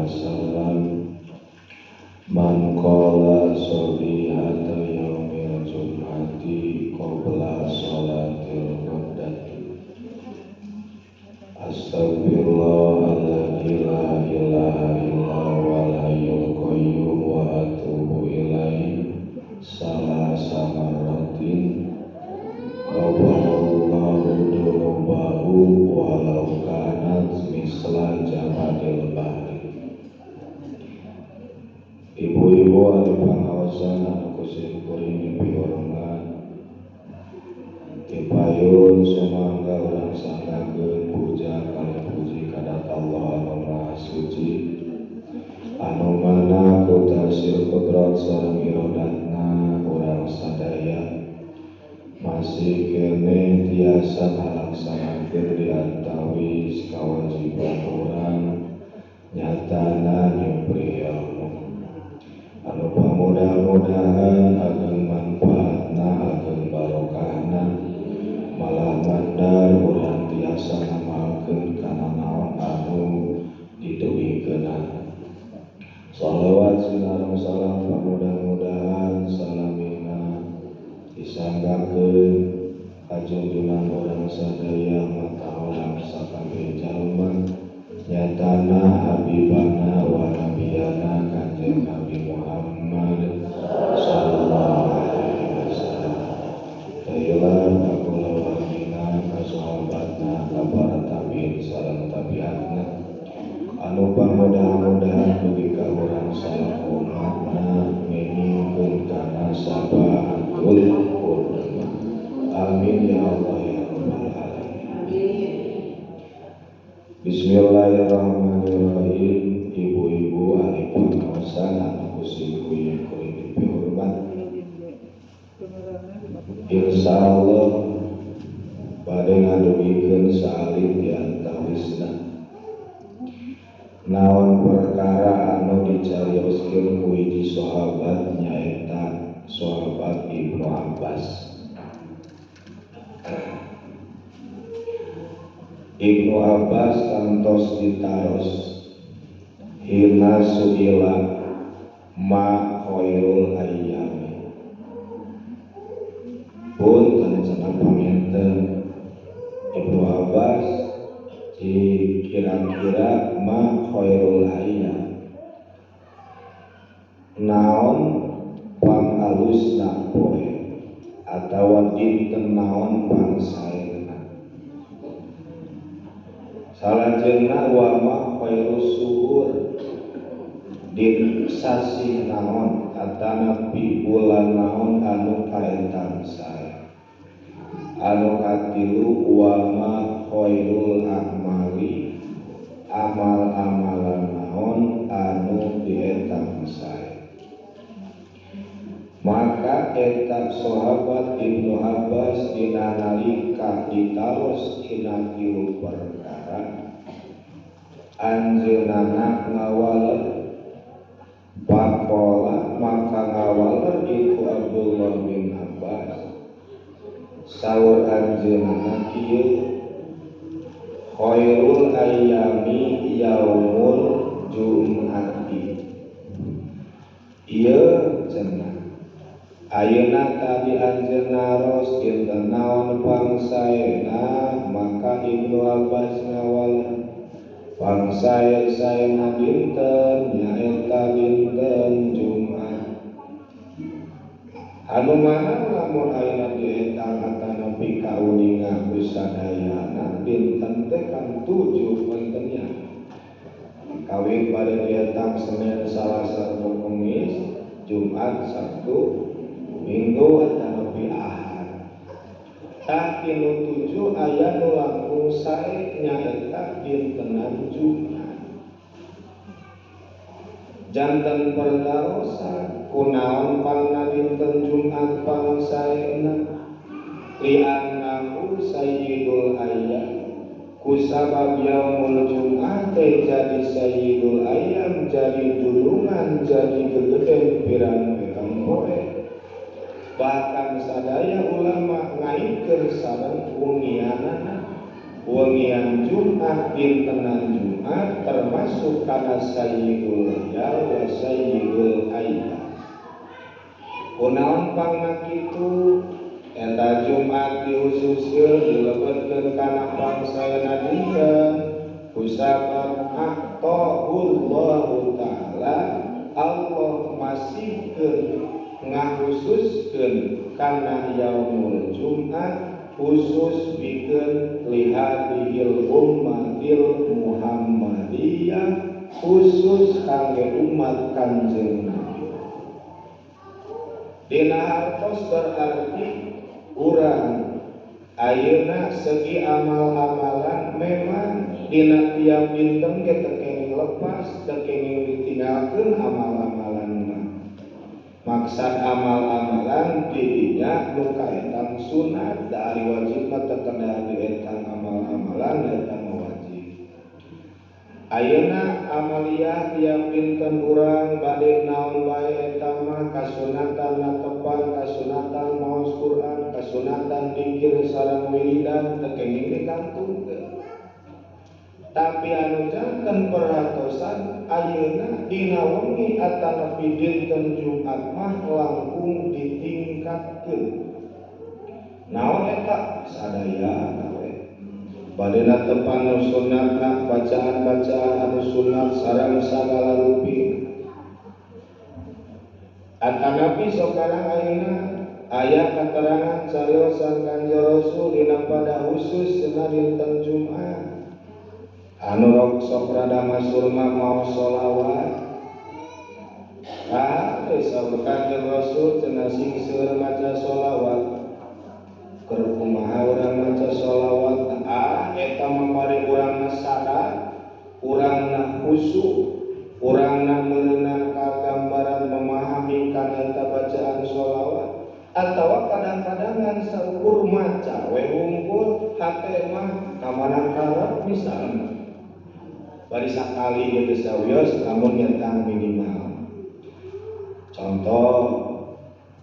wasallam man qala sabihata yaumil jum'ati qabla sholatil ghadati astaghfirullahalladzi la ilaha illa huwal hayyul qayyum wa atubu ilaihi salasa marratin ghafarallahu dzunubahu walau kanat misla jabadil bahri. Ibu-ibu ahli pangaosan anu kusim kuring pihormat tipayun sumangga urang sanggakeun puja kalih puji ka Allah anu Maha Suci anu mana ku tasir kudrat sareng irodatna urang sadaya masih keneh tiasa ngalaksanakeun di antawis kawajiban urang nyatana nyupri ilmu anu pamudah-mudahan ageng manfaatna ageng barokahna malah mandar urang tiasa ngamalkeun kana naon anu didugikeunana. Shalawat sinareng salam pamudah-mudahan salamina disanggakeun ka junjungan urang sadaya mata urang sakabeh jalma nyatana habibana wa nabiyana Kanjeng Nabi Muhammad sallallahu alaihi wasallam. Tailan kulawargina ka sahabatna ka para tabiin sareng tabiatna anu pamudah-mudahan dugi ka urang salaku umatna ngengingkeun kana sabaatul ulama. Amin ya Allah ya rabbal alamin. Bismillahirrahmanirrahim. Ibu-ibu ahli pengawasan anu kusim kuring dipihormat, insyaallah bade ngadugikeun saalit di antawisna naon perkara anu dicarioskeun ku hiji sahabat nyaeta sahabat Ibnu Abbas. Ibnu Abbas kantos ditaros hina suila ma khairul ayyami pun cenah panginten Ibnu Abbas kira-kira ma khairul ayyam naon pang alusna poe atawa dinten naon pang saena. Salajengna wa ma khairus suhur din sasih naon atanapi bulan naon anu kaetang sae. Anu katilu wa ma khairul a'mali amal-amalan naon anu dietang sae. Maka eta sahabat Ibnu Abbas dina nalika ditaros dina tilu perkara anjeunna ngawaler pakola maka ngawaler itu Abdullah bin Abbas saur anjeunna kieu khairul ayyami yaumul jum'ati. Ieu cenah ayeuna tadi anjeunna ros dinten naon pangsaena maka Ibnu Abbas ngawaler pangsae-saena dinten nyaeta dinten Jumat. Anu mana lamun ayeuna dietang atanapi kauninga ku sadayana dinten teh kan 7 pentennya. Kawin pada dietang Senin, Salasa, Rabu, Kamis, Jumat, Sabtu, Minggu atanapi Ahad. Tah tinu 7 aya nu langkung sae nyaeta dintenan Jumat. Janten pertarosan kunaon pangna dinten Jumat pang saena li'annahu sayyidul ayyam kusabab yaumul Jumat teh jadi sayyidul ayyam jadi dulungan jadi gegeden pirang-pirang poe. Bahkan sadaya ulama ngaitkeun sareng wengianana wengian Jumat dintenan Jumat Jumat termasuk kana sayyidul layal wa sayyidul ayyam. Kunaon pangna kitu eta Jumat dihususkeun dilebetkeun kana pangsaena dinten kusabab aqtahullahu ta'ala Allah masihkeun ngahususkeun kana yaumul Jumat khusus bikeun lihadihil ummatil Muhammadiyah khusus kangge umat Kanjeng Nabi. Dina hartos berarti urang ayeuna segi amal-amalan memang dina tiap dinten ge teu kenging lepas, teu kenging ditinggalkeun amal-amalan mah. Maksad amal-amalan didinya nu kaetang sunat, da ari wajib mah teu kedah dietang amal-amalan eta mah wajib. Ayeuna amaliyah tiap dinten urang bade naon bae eta mah kasunatan natepan, kasunatan maos Quran, kasunatan dikir sareng wiridan teu kenging dikantunkeun. Tapi anu janten perhatosan ayeuna dina wengi atanapi dinten Jumat mah langkung ditingkatkeun. Naon eta sadaya we. Bade natepan nu sunatna, bacaan-bacaan anu sunat sareng sagala rupi. Atanapi sokarang ayeuna aya katerangan cariosan Kanjeng Rasul dina pada khusus dina dinten Jumat. Anu rok sok rada masyhur mah maos sholawat. Ah, saur Kanjeng Rasul cenah sing seueur maca sholawat. Keur kumaha urang maca sholawat? Ah, eta mah bari urangna sadar, urangna khusyuk, urangna meureunan kagambaran memahami kana eta bacaan sholawat. Atawa kadang-kadang ngan saukur maca we hungkul hate mah ka mana karep misalna. Bari sakali gitu sawios namun nyentang minimal. Contoh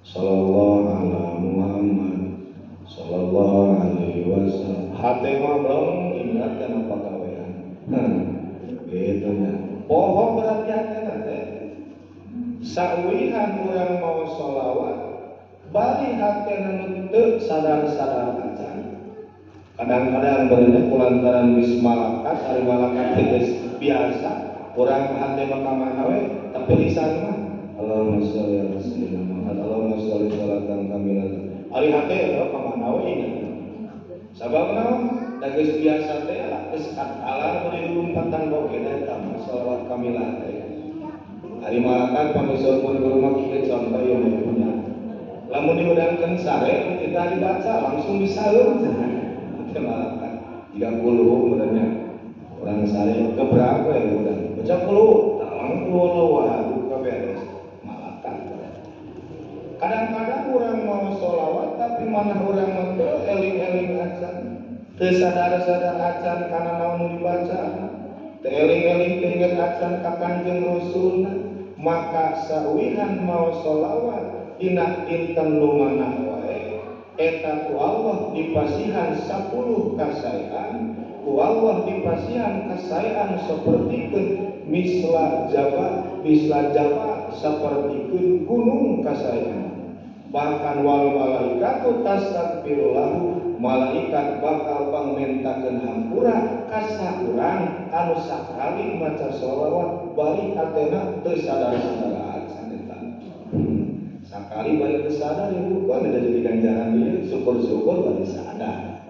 sallallahu ala Muhammad sallallahu alaihi wasallam. Hate mah belum ingat kana pagawean. Gitu nya. Poho berarti hatena teh. Sauwihan urang mau sholawat bari hatena nu teu sadar-sadar acan. Kadang-kadang benernya kulantaran geus malakat, ari malakat geus biasa, urang hate mah ka mana we, tapi lisan mah Allahumma sholli ala sayyidina Muhammad, Allahumma sholli sholatan kamilatan. Ari hate ka mana we ingat. Sabab naon? Da geus biasa teh geus katalar bari lumpatan oge eta mah sholawat kamilah teh. Ari malakat pamisorpun guru mah kieu contoh ieu mah punya. Lamun diudangkeun sare kita dibaca langsung disaeur cenah. Malakat jika kulhu sebenarnya orang sare keberapa ya udah baca kulhu talang kulhu waduh keberes malakat. Kadang-kadang orang mau sholawat tapi mana orang mah teu eling-eling acan, teu sadar-sadar acan kana naon nu dibaca, teu eling-eling teu inget acan ka Kanjeng Rasulna, maka sauwihan mau sholawat dina dinten nu mana wae eta ku Allah dipasihan 10 kasaean, ku Allah dipasihan kasaean sapertikeun misla jaba, misla jaba sapertikeun gunung kasaean. Bahkan wal malaikatu tastaghfirullahu, malaikat bakal pangmentakeun hampura ka saurang anu sakali maca sholawat bari hatena teu sadar-sadar acan eta. Sakali bari teu sadar ibu kan udah jadi ganjaran dia, syukur-syukur bari sadar.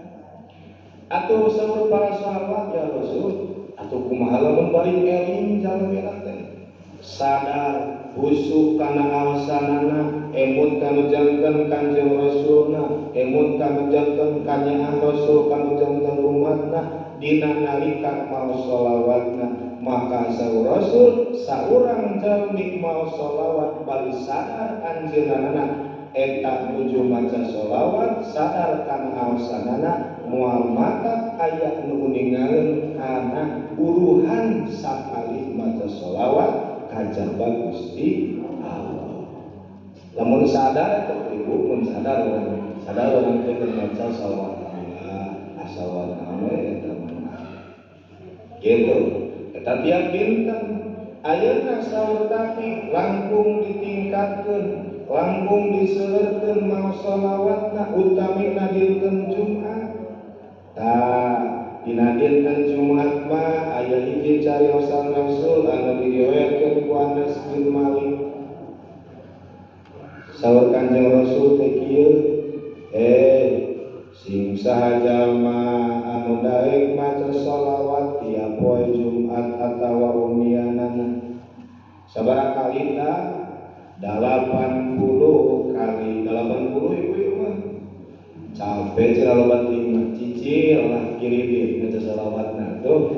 Atau saur para sahabat ya Rasul, atau kumaha lamun bari eling jalmina teh sadar khusyuk kana awasanana, emut kanu janten Kanjeng Rasulna, emut kanu janten kanyaah Rasul kanu janten umatna dina nalika mau sholawatna. Maka saur Rasul saurang jalmi mau sholawat bari sadar anjeunna eta nuju maca sholawat sadar kana awasanana moal mata aya nu ningaleun kana uruhan sakali maca sholawat kajaba Gusti Allah. Lamun sadar eta ibu mun sadar urang teh maca sholawat kamilah, asalawat naon we eta mah. Gitu. Eta tiap dinten ayeuna saur tadi langkung ditingkatkeun, langkung diseueurkeun maos shalawatna utamina dinten Jumat. Tah dina dinten Jumat mah aya hiji cariosan Rasul anu diriwayatkeun ku Anas bin Malik. Saur Kanjeng Rasul teh kieu, sing saha jalma anu daek maca shalawat tiap poe Jumat atawa wengianana. Sabaraha kali ta? 80 kali. 80 ibu-ibu mah. Capek cenah loba teuing mah, cicil lah kiridit maca shalawatna tuh.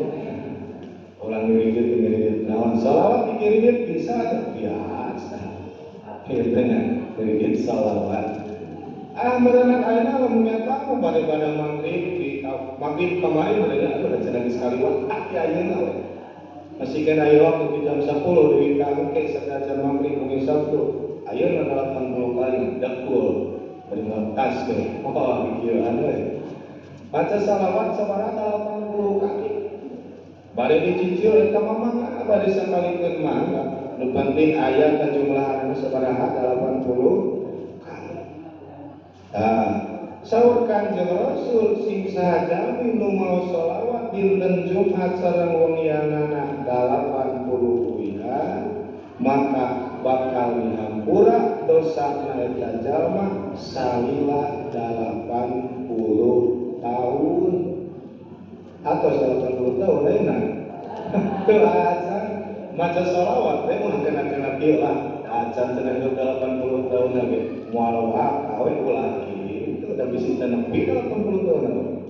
Ulang ngiridit naon shalawat dikiridit bisa tuh biasa. Kitu nya kiridit shalawat. Ah meureunan ayeuna lamun nyata bade pada magrib di magrib kamari meureunna atuh da cenah geus kaliwat ah ti ayeuna we. Masih kena aya waktu di jam 10 deui ka engke sakacan magrib wengi Sabtu. Ayeuna 80 kali dekul bari ngetas we. Oh kieu we. Maca salawat sabaraha 80 kali. Bade dicicil eta mah mangga bade sakalikeun mangga. Nu penting aya ka jumlahna sabaraha 80 kali. Tah, saur Kanjeng Rasul sing saha jalmi nu maos shalawat dinten Jumat sareng wengianana 80 uihan maka bakal dihampura dosana eta jalma salila 80 tahun. Atau 80 tahun lainna. Teu acan maca shalawat teh mun kena-kena kieu lah. Acan cenah hidup 80 tahun lagi. Moal kawe ulah kitu da bisi teh nepi 80 tahun.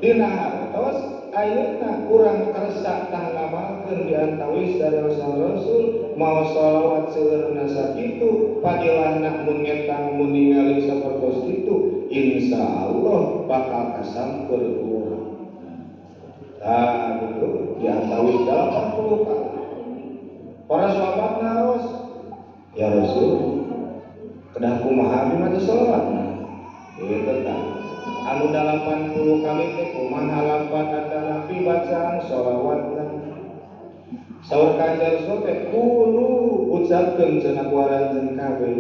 Dina hartos ayeuna urang kersa tah ngamalkeun di antawis dari Rasul maos shalawat seueurna sakitu padilahna mun ngetang mun ningali sapertos kitu insyaallah bakal kasampeur urang. Tah gitu di antawis 80 kali. Para sahabat naros, ya Rasul, kedah kumaha abi maca shalawat? Kitu tah. Anu 80 kali teh kumaha lampat atanapi bacaan shalawatna. Saur Kanjeng Rasul teh kulu ucapkeun cenah ku aranjeun kabeh.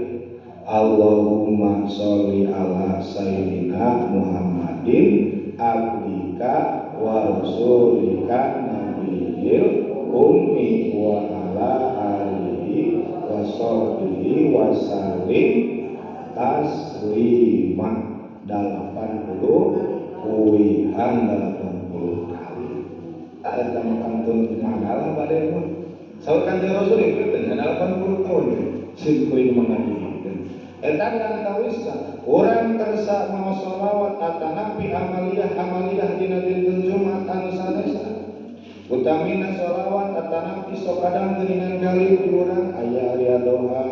Allahumma sholli ala sayyidina Muhammadin abdika wa rasulika nabiyil ummi wa ala alihi wa sahbihi wa sallim taslima. 80 uwihan 80 kali. Tak ada kantun mangga bade mah. Saur Kanjeng Rasul ieu teh 80 tahun sim kuring mengaji. Eta diantawisna urang kersa maos shalawat atanapi amaliyah dina dinten Jumat anu sanesna. Utamina shalawat atanapi sok kadang geuningan kali di urang aya riadoha,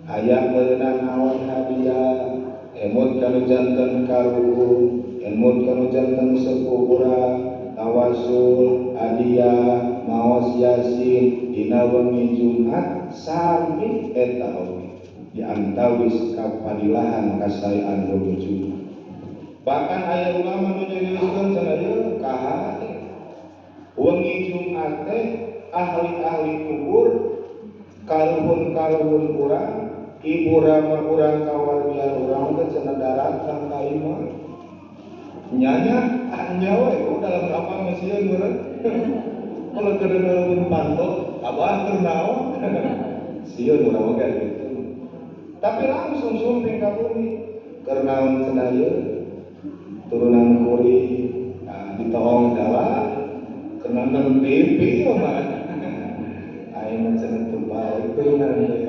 aya meureunna naon hadiah, emut kanu janten karuhun, emut kanu janten sepuh urang, tawasul, hadiah, maos yasin dina wengi Jumat sami eta oge diantawis kapadilahan kasaean wengi Jumat. Bahkan aya ulama nu nyarioskeun cenah ieu kaha wengi Jumat teh ahli-ahli kubur karuhun-karuhun urang, ibu rama urang kawargian urang teh cenah daratang ka imah. Nyanya anya we dalam lapang masieun meureun. Kalau keur daun panto, abah keur naon? Sieun urang oge gitu. Tapi langsung sumping ka bumi. Keur naon cenah ieu? Turunan kuri, nah, ditoong dala, keur nonton TV mah. Aing mah cenah teu bae turunan ieu.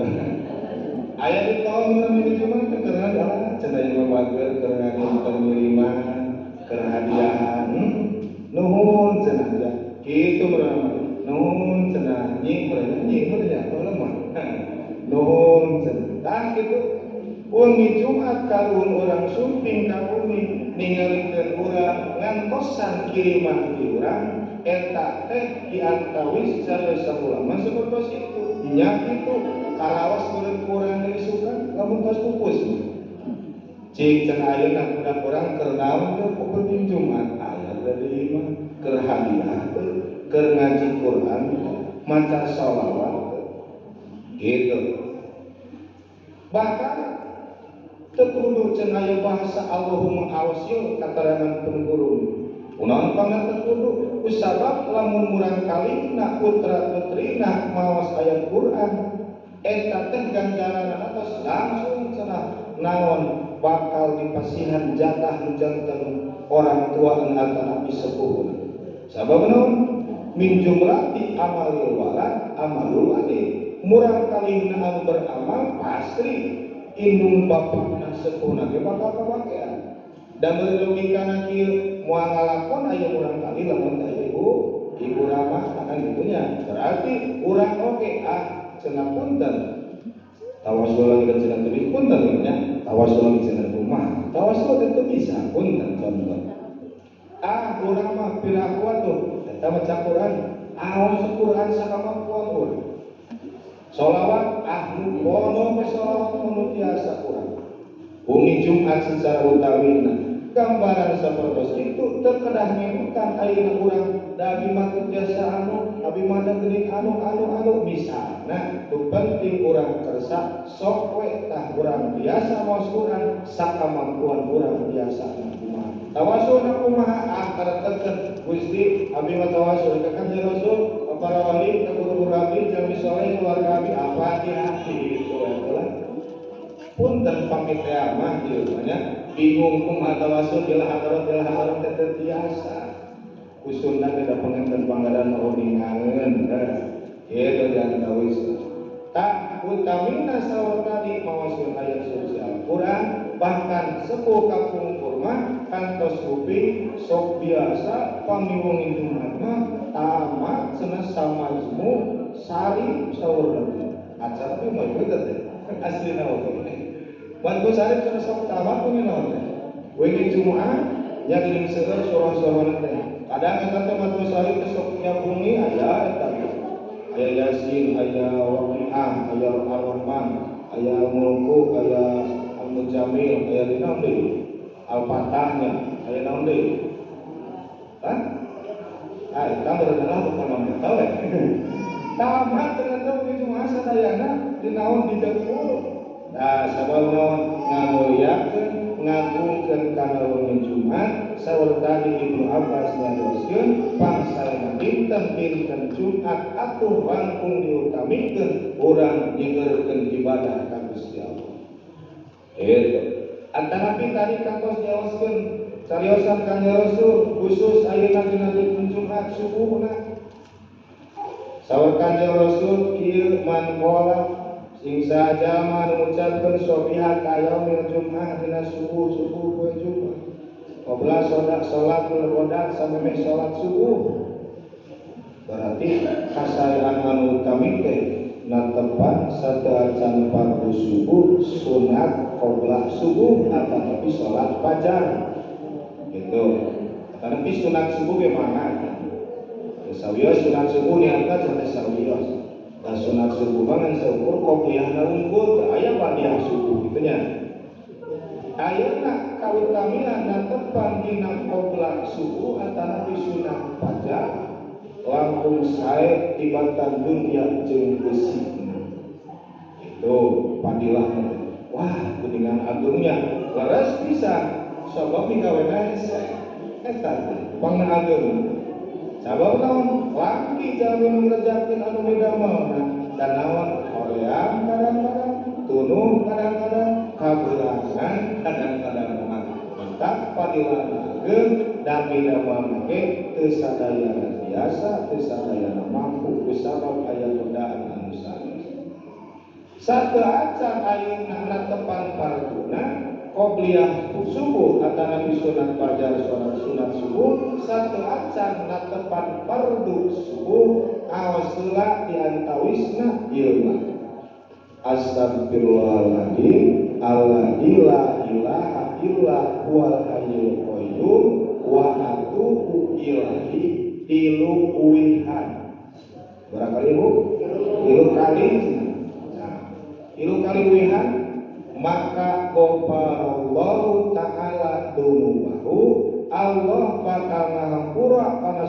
Aya ditoong urang di Jumat teh keur dala, cenah ieu mah bager keur nganin pengiriman, keur hadiahan. Nuhun cenah ya. Kitu meureun mah. Nuhun cenah nyi meureun nyi meureun nya tolong mah. Nuhun cenah. Tah kitu wengi Jumat karuhun urang sumping ka bumi ningalikeun urang ngantosan kiriman ti urang eta teh diantawis cariosa ulama sapertos itu. Nya kitu karaos meureun ku urang diisukan lamun tos pupus. Cik cenah ayeuna budak urang keur naon teh penting Jumat aya teh di imah keur hadiah teh keur ngaji Quran maca sholawat gitu. Bahkan teu kudu cenah aya bahasa Allahumma awsil katarangan pun guru. Kunaon pangna teu kudu? Kusabab lamun murang kalina putra putrina maos ayat Quran eta teh ganjaranna tos langsung cenah naon bakal dipasihan jatah nu janten orang tua atanapi sepuhna. Sabab naon? Min jumlati amalil walad amalul walid. Murang kalina anu beramal pasti indung bapakna sepuhna ge bakal kabagean. Da meuli logikana kieu moal ngalakon aya murang kali lamun aya ibu ramah kan gitunya. Berarti urang oge ah cenah punten tawasul lagi dan cenah teu bisa punten nya, tawasul lagi cenah kumaha? Tawasul teh teu bisa punten contoh. Ah urang mah piraku atuh eta maca Quran, ah Quran sakamampuan urang. Sholawat ah nu kono we sholawat nu tiasa urang. Wengi Jumat secara utawina gambaran sapertos itu teu kedah ngemutan ayeuna urang da abi mah teu tiasa anu, abi mah da geuning anu anu anu misalna nu penting urang kersa sok we tah urang biasa maos Quran sakamampuan urang biasa kumaha. Tawasul na kumaha ah karetkeun Gusti abi mah tawasul ka Kanjeng Rasul, ka para wali, ka guru-guru abdi, jami soleh, keluarga abdi, Al-Fatihah gitu ya. Punten pamit teh mah ieu nya bingung kumaha tawasul bila hadarat teh teu tiasa. Ku Sunda teh da panganten panggadan uningangeun kitu diantawis. Tah utamina saur tadi mawasul ayat suci Al-Qur'an bahkan sepuh kapungkur mah kantos kuping sok biasa pamiwengi Jumat mah tamat cenah samajmu sari saur teh. Acara teh mah ieu teh aslina oge. Bantu sari cenah sok tamat kumaha naon teh. Wengi Jumat nya geuning seueur surah-surahna teh. Kadang eta teh bantu sari teh sok nyabungi aya eta. Aya Yasin, aya Waqiah, aya Ar-Rahman, aya Al-Mulku, aya Al-Mujamil, aya naon deui? Al-Fatahnya, aya naon deui? Hah? Ah, eta meureunna bukan naon eta we. Tamat ternyata wengi Jumat sadayana dinaon didekul. Nah, sabab naon ngamuliakeun, ngagungkeun kana wengi Jumat, saur tadi Ibnu Abbas nyarioskeun pangsaena dinten-dinten Jumat atuh langkung diutamikeun urang nyigeurkeun ibadah ka Gusti Allah. Eta. Antarapi tadi kantos nyaoskeun cariosan Kanjeng Rasul khusus ayeuna dina dinten Jumat subuhna. Saur Kanjeng Rasul kieu man qala sing saja ngucapkeun sobihat yaumil Jumat dina subuh-subuh poe Jumat. Qabla sholatul ghadat samemeh salat subuh. Berarti kasaean anu utami teh natepan sateuacan fardu subuh sunat qabla subuh atanapi salat fajar. Gitu. Atanapi sunat subuh ge mangga. Sawios sunat subuh niatna sampe sawios. Da sunat subuh mah ngan saukur qobliyahna unggul teu aya ba'diyah subuh kitu nya. Ayeuna kautamian natepan dina qobla subuh atanapi sunat fajar langkung sae tibatan dunia jeung besi. Itu padilah. Wah, kuningan agungnya leres pisan sabab migawena hese. Eta pangna ageung. Sabab naon? Langki jalmi nu ngerjakeun anu midamelna dan naon hoream kadang-kadang, tunuh kadang-kadang, kaberangan kadang-kadang mah. Mantap padilah ageung dan midamelna ge teu sadayana biasa, teu sadayana mampu kusabab aya godaan anu sanes. Sateuacan ayeuna natepan farduna qobliyah subuh atanapi sunat fajar salat sunat subuh sateuacan natepan fardu subuh aos heula diantawisna ieu mah. Astagfirullahaladzim alladzi la ilaha illa huwal hayyul qayyum wa atubu ilaihi tilu uwihan. Berapa kali Bu? Tilu kali. Nah, tilu kali uwihan maka ghafarallahu ta'ala dzunubahu, Allah bakal ngahampura kana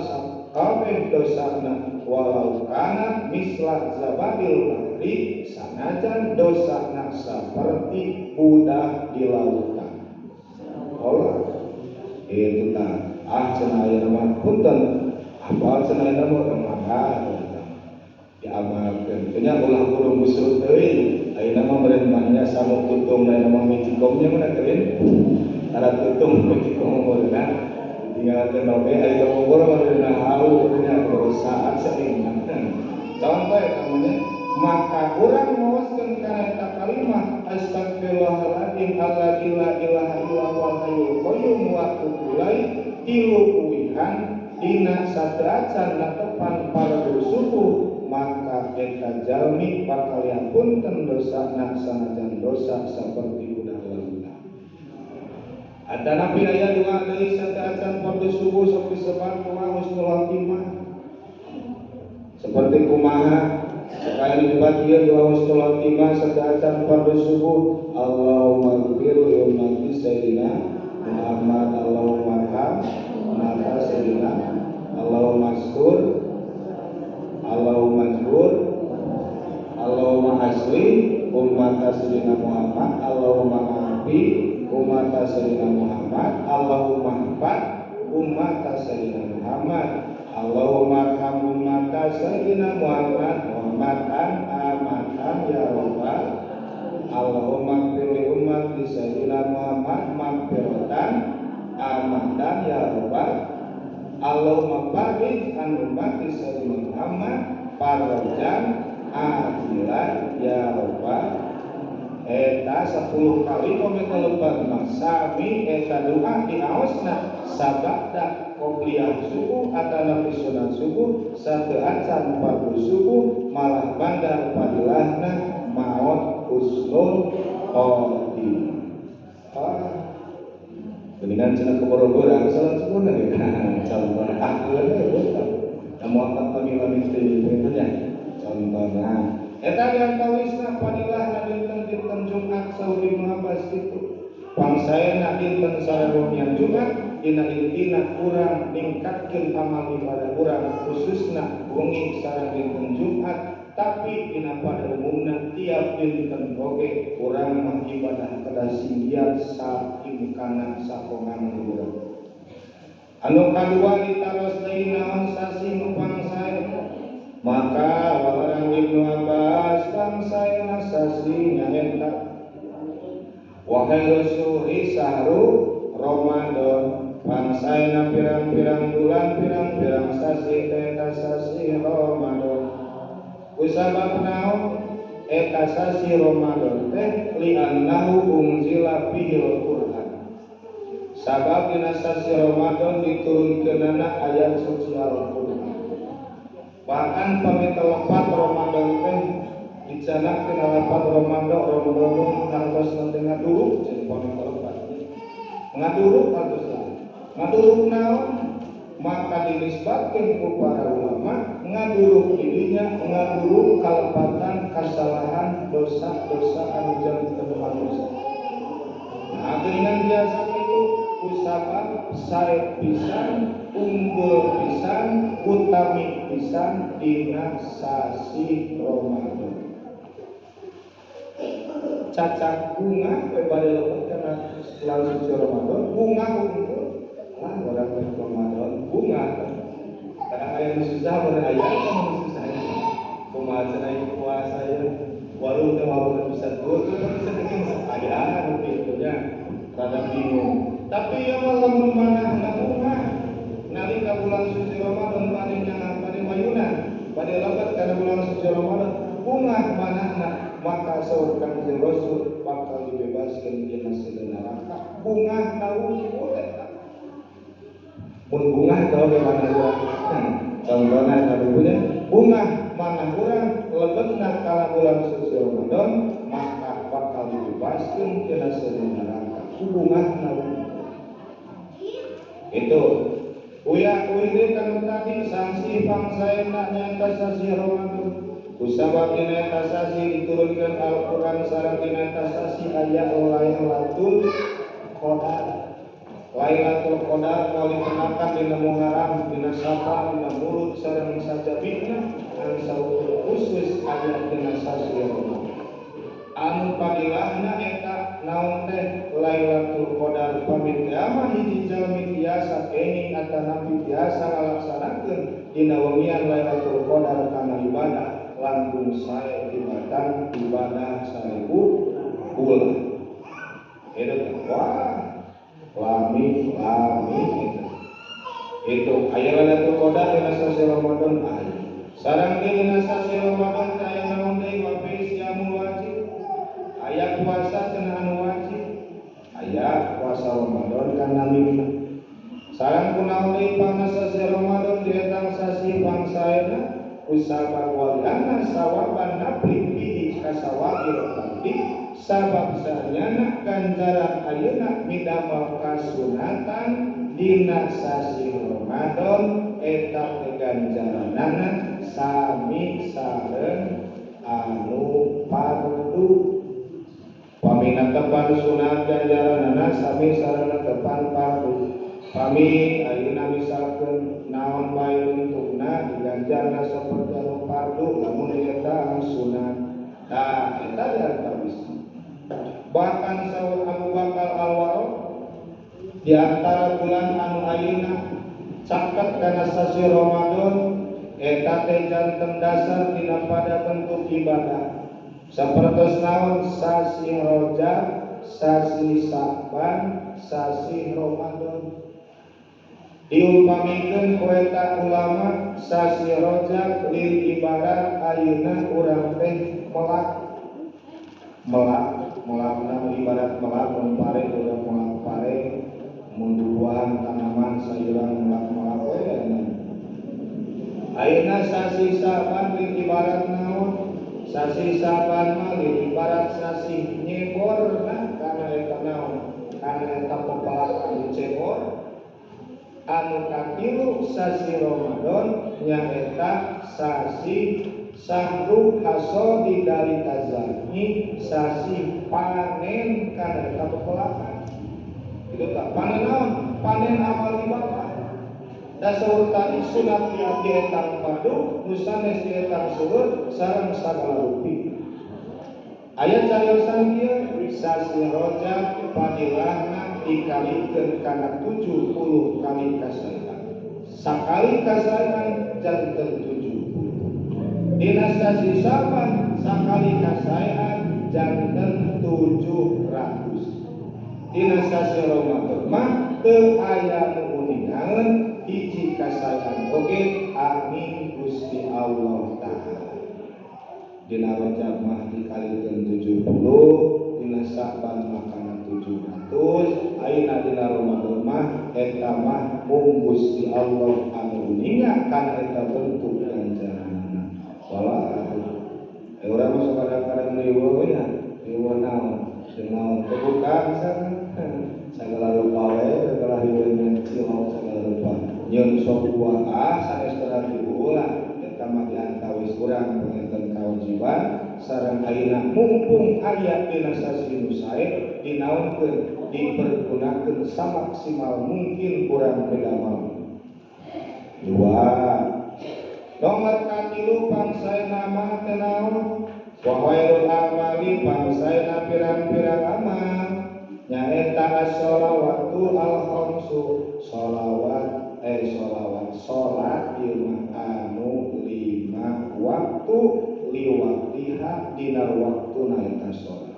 sakabeh dosana walau kana misla zabadil bahri sanajan dosana seperti budak di lautan. Allah itu ta ah cenah aya mah punten apal cenah aya mah mangga diamalkeun teh nya ulah kurung busuk teuing ayeuna mah merentahnya samuk tutung ayeuna mah micikomnya mana keurin tara tutung micikom meureunna ditinggalkeun oge aya ngobor mah dina halu nya perusahaan saeuing. Contoh eta mah maka urang maoskeun kana eta kalimah astagfirullahaladzim alladzi la ilaha illa huwal hayyul qayyum wa atubu ilaih tilu uwihan dina sateuacan netepan fardu subuh maka eta jalmi bakal diapunten dosana sanajan dosa saperti budak lautan. Atanapi aya doa deui sateuacan fardu subuh sok disebat doa husnul khotimah. Seperti kumaha sekali lipat ieu doa husnul khotimah sateuacan fardu subuh Allahumma ighfir li ummati sayyidina Muhammad Allahumma arham ummata sayyidina Allahumma astur Allahumma jbur Allahumma asli ummata sayyidina Muhammad Allahumma afi ummata sayyidina Muhammad Allahumma hafad ummata sayyidina Muhammad Allahumma arham ummata sayyidina Muhammad rahmatan amatan ya rabbal Allahumma ighfir li ummati sayyidina Muhammad maghfiratan amatan ya rabbal Allahumma farij an ummati sayyidina Muhammad farajan ajilan ya rabbal. Eta 10 kali pamit lebat mah sami eta doa diaosna sabada qobliyah subuh atanapi sunat subuh sateuacan fardu subuh malah bandar padilahna maot husnul khotimah. Mendingan cenah keboro-boro salat subuh na ge. Contoh akeun we bukan. Namun lami-lami teh kitu nya. Contohna eta diantawisna padilahna dinten-dinten Jumat saur Ibnu Abbas kitu. Pangsaena dinten sareng Jumat dina intina urang ningkatkeun amal ibadah urang khususna wengi sareng dinten Jumat tapi dina pada umumna tiap dinten oge urang mah ibadah kedah singgiat saimkana sakongan urang. Anu kadua ditaros deui naon sasih nu pangsaena maka walarang Ibnu Abbas pangsaena sasih nyaeta wahai suhri sahru Ramadan pangsaena pirang-pirang bulan pirang-pirang sasih eta sasih Ramadan. Kusabab naon eta sasih Ramadan teh li'annahu unzila fihil Qur'an. Sabab dina sasih Ramadan diturunkeunana ayat suci Al-Qur'an. Bahkan pamit lepat Ramadan teh dicanakkeun lepat Ramadan Ramadan hartosna teh ngaduruk cenah pamit lepat. Ngaduruk hartosna. Ngaduruk naon? Maka dinisbatkeun ku para ulama ngaduruk dirinya ngaduruk kalepatan kasalahan dosa-dosa anu janten manusia. Nah, geuningan biasa kitu kusabab sae pisan unggul pisan utami pisan dina sasih Ramadan. Cacak bunga we bade lepat kana bulan suci Ramadan bunga unggul lah orang Ramadan bunga kadang aya nu susah mun aya nu susah kumaha cenah puasa ya walau teh walaupun bisa tuh bisa daging aya nu kitu nya rada bingung tapi ya mah lamun manahna bunga nalika bulan suci Ramadan bade nyangan bade mayunan bade lebat kana bulan suci Ramadan bunga manahna maka saur Kanjeng Rasul bakal dibebaskeun tina neraka bunga tahu eta mun bunga tahu gimana urang contohna eta bukunya bunga mana urang lebetna kana bulan suci Ramadan maka bakal dibebaskeun tina neraka bungahna itu uya uy kanu tadi sanksi pangsaena nyaeta sasih Ramadan kusabab dina eta sasih diturunkeun Al-Qur'an sareng dina eta sasih aya Lailatul Qadar. Lailatul Qadar moal ditenangkan dina Muharram dina Safar dina Mulud sareng sajabina ngan saukur khusus aya dina sasi Ramadan. Anu padilahna eta naon teh Lailatul Qadar pamit mah hiji jalmi tiasa kenging atanapi tiasa ngalaksanakeun dina wengian Lailatul Qadar kana ibadah langkung sae tibatan ibadah 1000 bulan. Eta wah lami lami itu aya Lailatul Qadar dina sasi Ramadan aya. Sareng dina sasi Ramadan aya naon deui wa fi siyamul wajib. Aya puasa cenah anu wajib. Aya puasa Ramadan kana mimina. Sareng kunaon deui pangna sasi Ramadan dietang sasi pangsaena kusabab waliana sawaban nafli bihi kasawabi rokanti sabab sanyana ganjaran ayeuna midamel kasunatan dina sasi Ramadan eta ganjaranana sami sareng anu fardu. Pamina tepan sunat ganjaranana sami sareng tepan fardu. Pami ayeuna misalkeun naon bae bentukna diganjarna saperti anu fardu lamun eta sunat. Tah eta diantawis. Bahkan saur Abu Bakar Al-Warraq di antara bulan anu ayeuna caket kana sasi Ramadan eta teh janten dasar dina pada bentuk ibadah. Sapertos naon sasi Rajab, sasi Sa'ban, sasi Ramadan. Diumpamikeun ku eta ulama sasi Rajab lil ibarat ayeuna urang teh melak. Melak, melakna ibarat melak mun pare urang melak pare, mun buahan tanaman sayuran melak-melak we ayeuna. Ayeuna sasi Sa'ban lil ibarat naon? Sasi Sa'ban mah lil ibarat sasi nyeborna kana eta naon? Kana eta pepelakan dicebor. Anu katilu sasi Ramadan nyaeta sasi sahru hasodi dari tazani sasi panen kana eta pepelakan. Itu tak panen naon? Panen amal ibadah. Da saur tadi sunat di etang fardu, nu sanes di etang seueur sareng sagala rupi. Aya cariosan ieu sasi Rajab padilahna dikalikeun kana 70 kali kasaean. Sakali kasaean janten 70. Dina sasi Sa'ban sakali kasaean janten 700. Dina sasi Ramadan mah teu aya nu uningaeun hiji kasaean oge amin Gusti Allah Ta'ala. Dina Rajab mah dikalikeun 70, dina Sa'ban mah kana 700, ayeuna dina Ramadan mah eta mah mung Gusti Allah anu uninga kana eta bentuk ganjaranana. Walah atuh. Urang mah sok kadang-kadang riweuh we nya, riweuh naon? Naon kebuka misalkan sagala rupa we, sagala riweuh nyeun cilok sagala rupa. Nyeun sop buah ah sanes teu diulah eta mah diantawis urang panginten kawajiban sareng ayeuna mumpung aya dina sasi nu sae dinaonkeun dipergunakeun samaksimal mungkin urang bedamel. Dua. Nomor katilu pangsaena mah teh naon? Wa khairul amali pangsaena pirang-pirang amal nyaeta as-sholawatu al-khamsu sholawat sholawat sholat ieu mah anu 5 waktu liwaktiha dina waktuna eta sholat.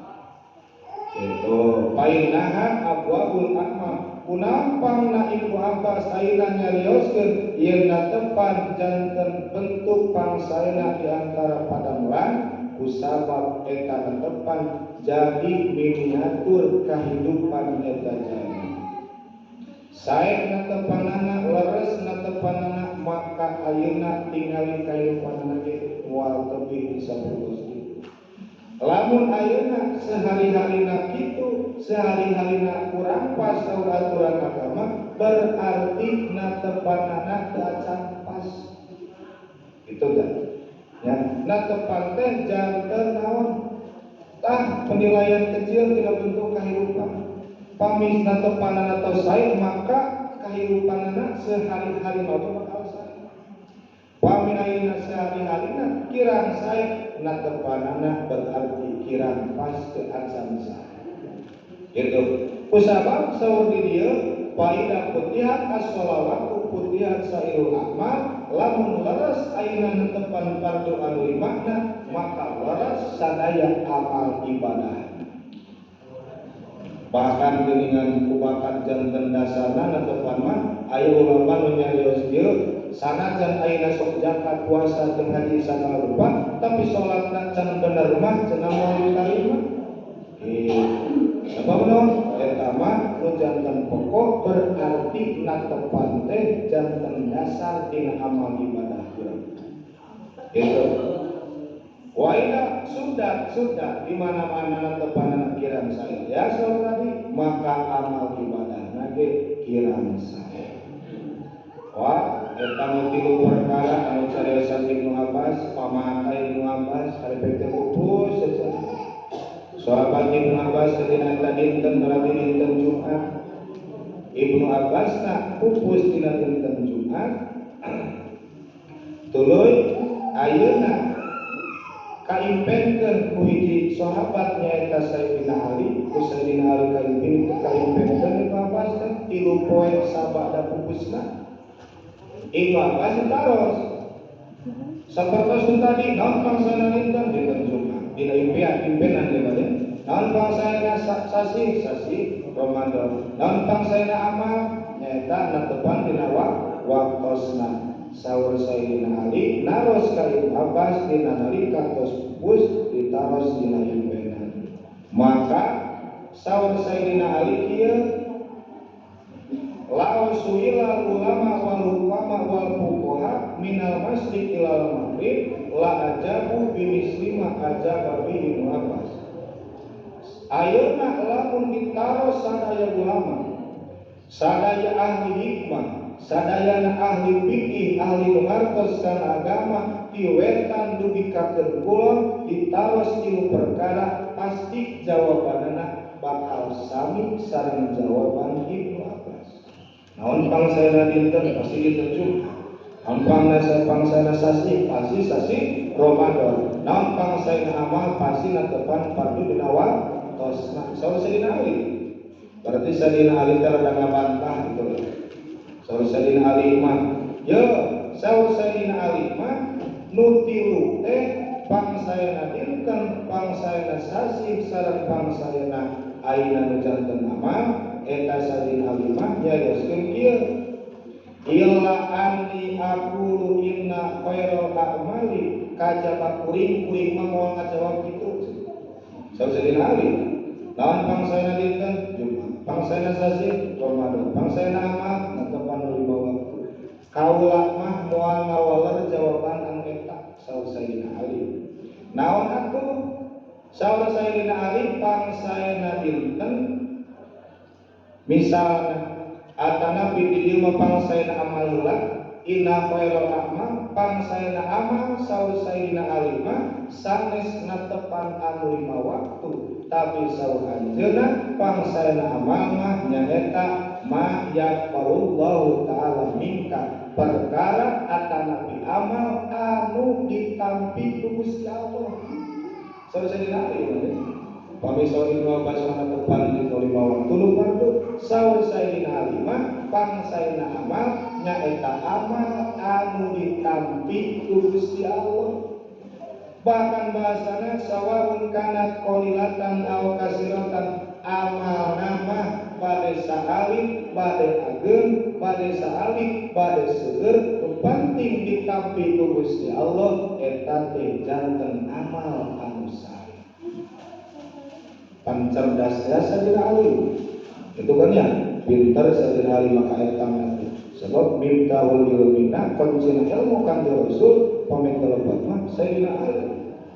Itu painaha abwaul a'mal kunaon pangna Ibnu Abbas ayeuna nyarioskeun yen tepan janten bentuk pangsaena di antara padamelan kusabab eta tepan jadi miniatur kahidupan eta jalmi. Sae netepanana leres netepanana maka ayeuna tingali kahidupanana ge moal tebih di sapertos kitu. Lamun ayeuna sehari-harina kitu, sehari-harina kurang pas saur aturan agama, berarti netepanana teu acan pas. Itu kan? Ya, netepan teh janten naon? Tah penilaian kecil tina bentuk kahirupan. Pami natepanana tos sae maka kahirupanana sehari-hari oge bakal sae. Pami ayeuna sehari-harina kirang sae natepanana berarti kirang pas ke acan sae. Gitu. Kusabab saur di dieu faida putihat as-sholawatu putihat sairul a'mal lamun leres ayeuna netepan fardu anu limana maka leres sadaya amal ibadah. Bahkan geuningan kubakat janten dasarna netepan mah aya ulama nu nyarios kieu sanajan ayeuna sok zakat puasa jeung haji sagala rupa tapi salatna can bener mah cenah moal ditarima. Sebab naon eta mah nu janten pokok berarti natepan teh janten dasar dina amal ibadah urang. Gitu. Waida sudah di mana-mana natepan kirang sae. Ya saur tadi maka amal ibadah ge kirang sae. Wah, eta nu tilu perkara anu cariosan Ibnu Abbas, pamata Ibnu Abbas harepek teh pupus saja. Sahabat Ibnu Abbas dina eta dinten berarti dinten Jumat. Ibnu Abbas na pupus dina dinten Jumat. Tuluy ayeuna kaimpenkeun ku hiji sahabat nyaeta Sayyidina Ali, ku Sayyidina Ali kaimpenkeun Ibnu Abbas teh 3 poe sabada pupusna. Ibnu Abbas taros. Sapertos tadi naon pangsana dinten dinten Jumat. Dina impian impenan deui mah naon pangsana sasih sasih Ramadan naon pangsana amal nyaeta netepan dina waktosna saur Sayyidina Ali naros ka Ibnu Abbas dina nalika tos pupus ditaros dina impenan maka saur Sayyidina Ali kieu lau suila ulama wal hukama wal fuqaha minal masyriq ilal maghrib la ajabu bimislima ajaba bi Ibnu Abbas. Ayeuna lamun ditaros sadaya ulama, sadaya ahli hikmah, sadayana ahli fikih, ahli nu ngartos kana agama ti wetan dugi ka kulon ditaros tilu perkara pasti jawabanana bakal sami sareng jawaban Ibnu Abbas. Naon pangsana dinten pasti dinten Jumat. Naon pangsana sasih pasti sasih Ramadan. Naon pangsana amal pasti netepan fardu dina waktosna. Saur Sayyidina Ali. Berarti Sayyidina Ali teh rada ngabantah gitu. Saur Sayyidina Ali mah, ye, saur Sayyidina Ali mah nu tilu teh pangsana dinten, pangsana sasih sareng pangsana ayeuna nu janten amal. Eta Sayyidina Ali mah nyarioskeun kieu illa anni aqulu inna khairal a'mali kajaba kuring kuring mah moal ngajawab kitu saur Sayyidina Ali naon pangsana dinten Jumat pangsana sasih Ramadan pangsana amal netepan nu lima waktu kaula mah moal ngawaler jawaban anu eta saur Sayyidina Ali naon atuh saur Sayyidina Ali pangsana dinten misalna atana bi dieu mah pangsaena amal heula inna khairal a'mal pangsaena amal saur Sayyidina Ali mah sanes natepan anu lima waktu tapi saur anjeunna pangsaena amal mah nyaeta ma yaqbalullahu ta'ala minka perkara atana bi amal anu ditampi ku Gusti Allah saur Sayyidina Ali mah. Pami saur Ibnu Abbas mah tepan di lima waktu nu fardu saur Sayyidina Ali mah pangsaena amal nyaeta amal anu ditampi ku Gusti Allah. Bahkan bahasana sawaun kanat qalilatan aw kasiratan amal nama bade saalit bade ageung bade saalit bade seueur nu penting ditampi ku Gusti Allah eta teh janten amal anu sae. Pancerdas ya Sayyidina Ali itu kan ya pintar Sayyidina Ali maka eta nanti sebab miftahul ilmina kuncina ilmu kanjeng Rasul pamit lepat mah Sayyidina Ali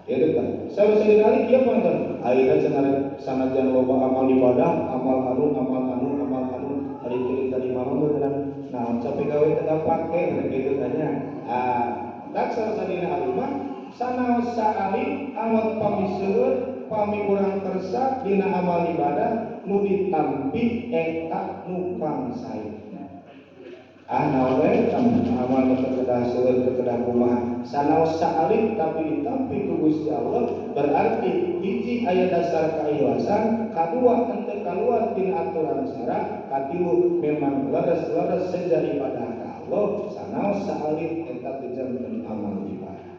itu kan Sayyidina Ali kieu panten ayeuna cenah sanajan loba amal ibadah amal anu amal anu amal anu ari cerita di mana mah naon sampai gawe teu pake gitu tanya ah tak Sayyidina Ali mah sanaos saalit amot pamiseueur pami urang kersa dina amal ibadah nu ditampi eta nu pangsae. Ah naon we amal nu kedah seueur kedah kumaha sanaos saalit tapi ditampi ku Gusti Allah berarti hiji aya dasar keikhlasan, kadua henteu kaluar tina aturan syara, katilu memang leres-leres seja ibadah ka Allah sanaos saalit eta teh janten amal ibadah.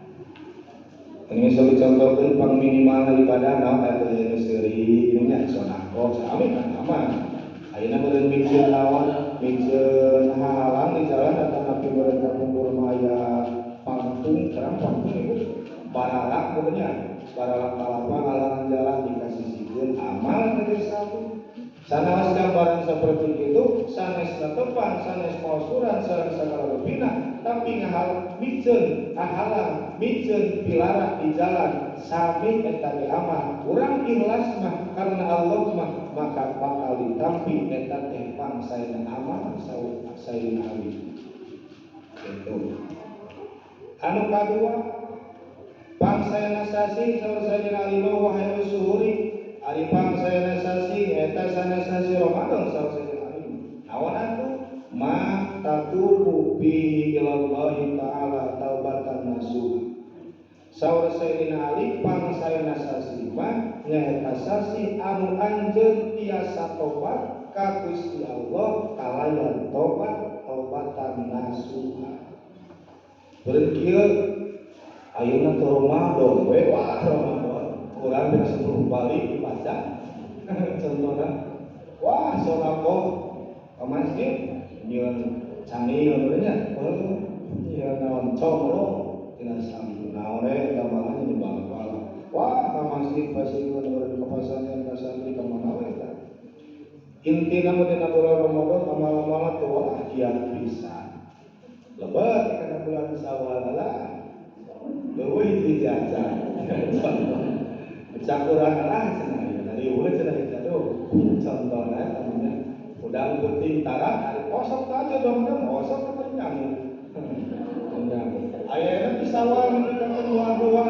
Ini sok dicontohkeun pang minimal ibadah naon atuh aya nu seuri ieu nya sedekah sami kan aman. Ayeuna meureun miceun naon miceun hahalang di jalan atanapi meureun kapungkur mah aya pangtung terang pangtung ibu baralak pokoknya baralak kalapa halangan jalan dikasihkeun amal teh satu. Sanaos gambaran seperti itu sanes netepan sanes pausuran sareng sagala rupina tapi ngahal miceun hahalang miceun pilara di jalan sami eta ge amal urang ikhlas mah karena Allah mah maka bakal ditampi eta teh pangsaena amal sayyidina Ali. Gitu. Anu kadua pangsaena sasi saur sayyidina Ali mah wahai suhuri ari pangsaena sasi eta sanes sasi Ramadan saur sayyidina Ali. Naon atuh ma tatubu bihi ilallahi ta'ala taubatan nasuha. Saur Sayyidina Ali pangsaena sasi mah nyaeta sasi anu anjeun tiasa tobat ka Gusti Allah kalayan tobat taubatan nasuha. Beureun kieu ayeuna teh Ramadan we wah Ramadan urang beres 10 balik dibaca contohna wah sedekah ka masjid nyieun cangil nya nyieun naon comro tina sami naon we eta malah nyebal-bal wah ka masjid pasieun urang ka pasantren ka santri ka mana we eta intina mah dina bulan Ramadan amal-amal teh wah kiat pisan lebat kana bulan Syawal lah leuwih dijajan contoh cakuran lah cenah ieu riweuh cenah ieu tuh contohna eta mah udang putih tara ari kosong aja dong kosong teh nyamuk ayeuna di sawah nepi ka dua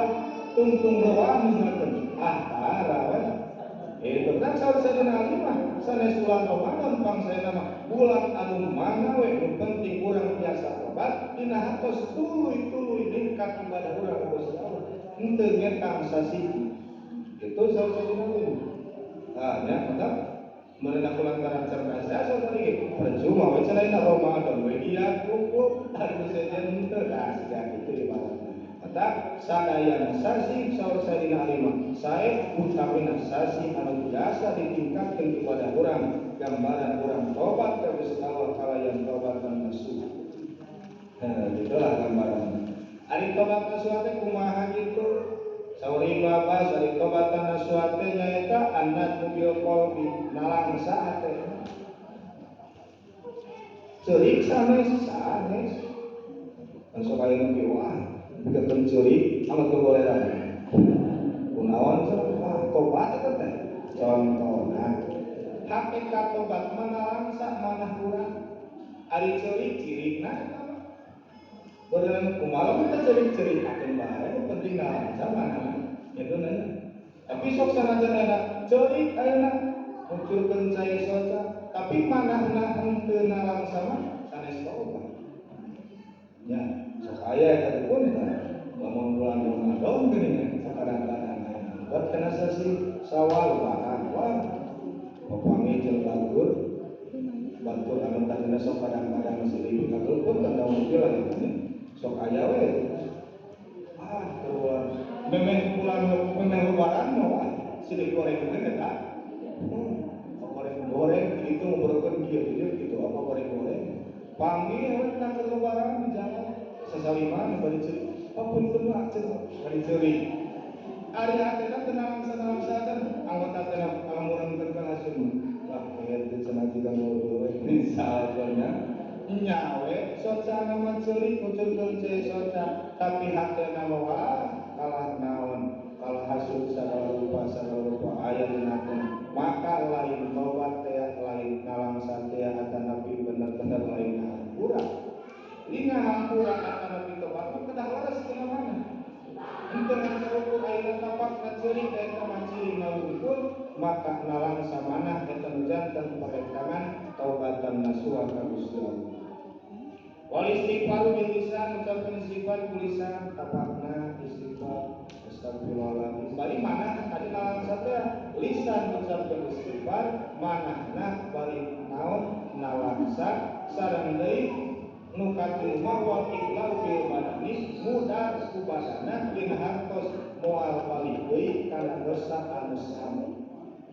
tungtung doa misalkan ah tara we itu kan saur Sayyidina Ali mah sanes bulan Ramadan pangsaena mah bulan anu mana we nu penting urang biasa tobat dina hatos tuluy-tuluy ningkat ibadah urang ka Gusti Allah henteu ngetang sasiki itu saur Sayyidina Ali. Tah nya mantap meureuh kulantaran cerdas ya saur tadi percuma we cenah Ramadan we dia kumpul ari sejen henteu tah siga kitu ibaratna. Mata sadayana sasi saur Sayyidina Ali mah sae utamina sasi anu biasa ditingkatkeun ibadah urang gambaran urang tobat ka Gusti Allah kalayan tobatan nasuha. Nah, gitulah gambaran. Ari tobat nasuha teh kumaha gitu? Saur Ibnu Abbas ari tobatan nasuha teh nyaeta annadmu bil qalbi nalangsa hate. Ceurik sanes sanes. Langsung aya nu kieu wah pikeun ceurik amat kebolehan. Kunaon cenah wah tobat eta teh. Contohna hakikat tobat mah nalangsa manah urang. Ari ceurik cirikna eta mah. Beurang kumaha teh ceurik-ceurikakeun bae nu penting nalangsa manahna. Itu nanya. Tapi sok sanajan enak ceurik ayeuna ngucurkeun cai soca tapi manahna henteu nalangsa mah sanes tobat. Ya, sok aya eta pun tah. Lamun bulan Ramadan geuning sok kadang-kadang aya. Buat kana sasi Syawal bahkan wah papangi jeung batur. Batur anu tadina sok kadang-kadang silih katul pun tanda mobil aya sok aya we. Ah, keluar. Memeh bulan memeh lebaran mah wah silih goreng teh eta. Goreng-goreng gitu ngobrolkeun kieu gitu apa goreng-goreng. Panggil we tah keur lebaran di jalan sasaliman bari ceurik. Apunten lah cenah bari ceurik. Ari hatena teu nalangsa-nalangsa kan anggota teh ngalamurangkeun ka hasun. Lah kieu teh cenah jiga ngobrol we misalnya nyawe soca nama ceurik ngucurkeun cai soca tapi hatena mah wah kalah naon kalah hasud sagala rupa aya dina hatena maka lain tobat teh lain nalangsa teh atanapi bener-bener lain hampura. Ini ngahampura atanapi tobat mah kedah leres tina mana henteu ngan saukur ayeuna tapak na ceurik eta mah ceurik maka nalangsa manah eta nu janten parekangan taubatan nasuha ka Gusti Allah. Wal istighfar bil lisan ucapkeun istighfar ku lisan tapakna istighfar astagfirullahaladzim. Bari mana tadi nalangsa teh lisan ucapkeun istighfar manahna bari naon nalangsa sareng deui nu katilu mah wal iqlau bil badani mudar ku badana dina hartos moal balik deui kana dosa anu sami.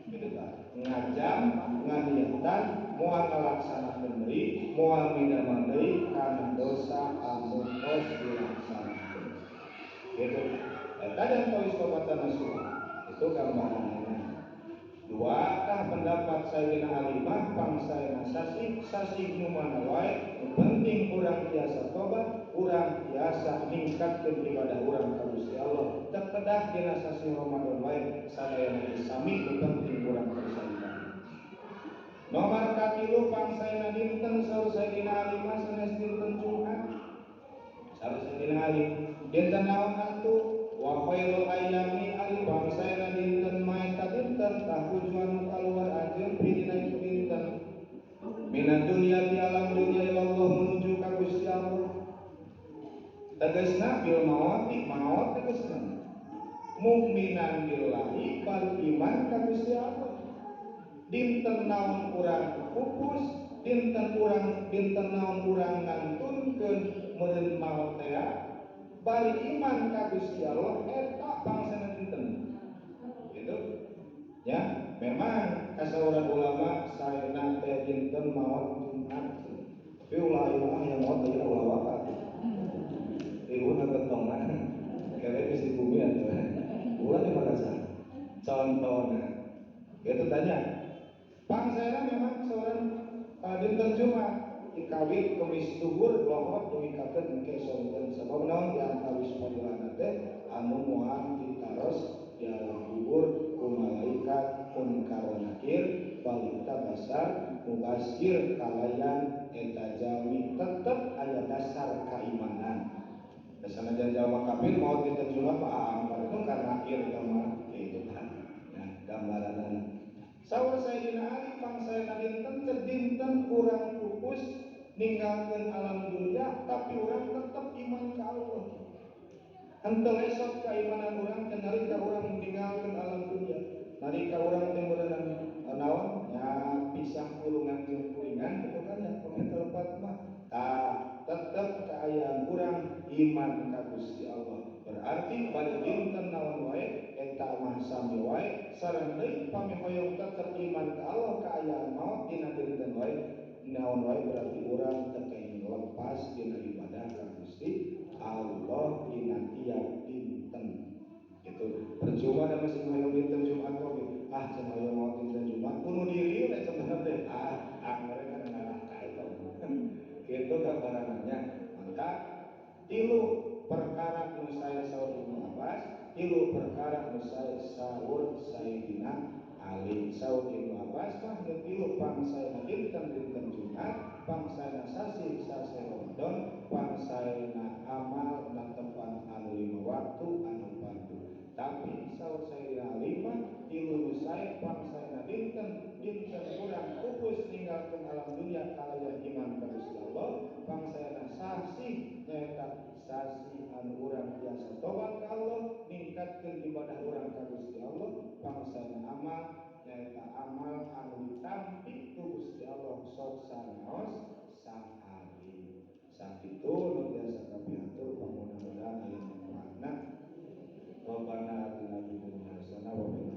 Kitu tah ngajam nganiatan moal ngalaksanakeun deui moal midamel deui kana dosa anu tos dilaksanakeun. Kitu eta dan tawis tobatan nasuha itu gambaranna. Dua tah pendapat Sayyidina Ali mah pangsaena sasih sasih nu mana wae nu penting urang tiasa tobat, urang tiasa ningkatkeun ibadah urang ka Gusti Allah. Teu kedah dina sasih Ramadan wae sadayana geus sami nu penting urang tiasa ibadah. Nomor katilu pangsaena dinten saur Sayyidina Ali mah sanes dinten Jumat. Saur Sayyidina Ali dinten naon atuh? Wa khairul ayyami ari bangsaena dinten maeta dinten tahujuan kaluar anjeun dina itu dinten minad dunya ti alam dunya ilallah menuju ka Gusti Allah. Tegasna bil maut maut tegasna mukminan billahi bal iman ka Gusti Allah. Dinten naon urang pupus, dinten urang dinten naon urang ngantunkeun meureun maot teh bari iman ka Gusti Allah eta bangsana dinten. Gitu. Ya, memang kasauran ulama saena teh dinten maot Jumat. Tapi ulah ieu yang maot ayeuna ulah wafat. Riweuh getongna. Kere geus di bumi atuh. Ulah di makasar. Contohna. Gitu tanya. Pangsana memang seorang dinten Jumat dikawit kemis duhur lohor duwikakeun engke sonten sabab naon di antawis padilana teh anu moal ditaros di alam kubur ku malaikat munkar nakir balita basar mubasir kalayan eta jalmi tetep aya dasar keimanan. Sanajan jalma kafir maot dinten Jumat mah itu karena nakir eta mah kitu kan. Ya, gambaranna. Saur Sayyidina Ali pangsaena dinten dinten urang pupus ninggalkeun alam dunia tapi urang tetep iman ka Allah. Henteu esok keimanan urang teh nalika urang ninggalkeun alam dunia. Nalika urang teh meureunna naon nya pisah kurungan jeung kuringan kitu kan ya pamit lepat mah. Tah tetep kaayaan urang iman ka Gusti Allah. Berarti pada dinten naon wae eta mah sami wae sareng deui pami hoyong tetep iman ka Allah kaayaan maot dina dinten wae naon wae berarti urang teu kenging lepas dina ibadah ka Gusti Allah dina tiap dinten. Gitu. Percuma da masih hoyong dinten Jumat oge. Ah cenah hoyong maot dinten Jumat bunuh diri we cenah teh. Ah mereka ngalah ka eta. Gitu gambarannya. Maka tilu perkara nu sae saur Ibnu Abbas, tilu perkara nu sae saur Sayyidina Ali. Saur Ibnu Abbas mah nu tilu pangsaena dinten dinten Jumat, pangsaena sasih sasih Ramadan, pangsaena amal natepan anu lima waktu anu fardu. Tapi saur Sayyidina Ali mah tilu nu sae pangsaena dinten dinten urang pupus ninggalkeun alam dunia kalayan iman ka Gusti Allah, pangsaena sasih nyaeta sasih anu urang biasa tobat ka Allah, ningkatkeun ibadah urang ka Gusti Allah, pangsaena amal nyaeta amal anu ditampi ku Gusti Allah sok sanaos sakali. Sakitu nu biasa kapihatur pamudah-mudahan aya manfaatna. Rabbana atina fid dunya hasanah wa fil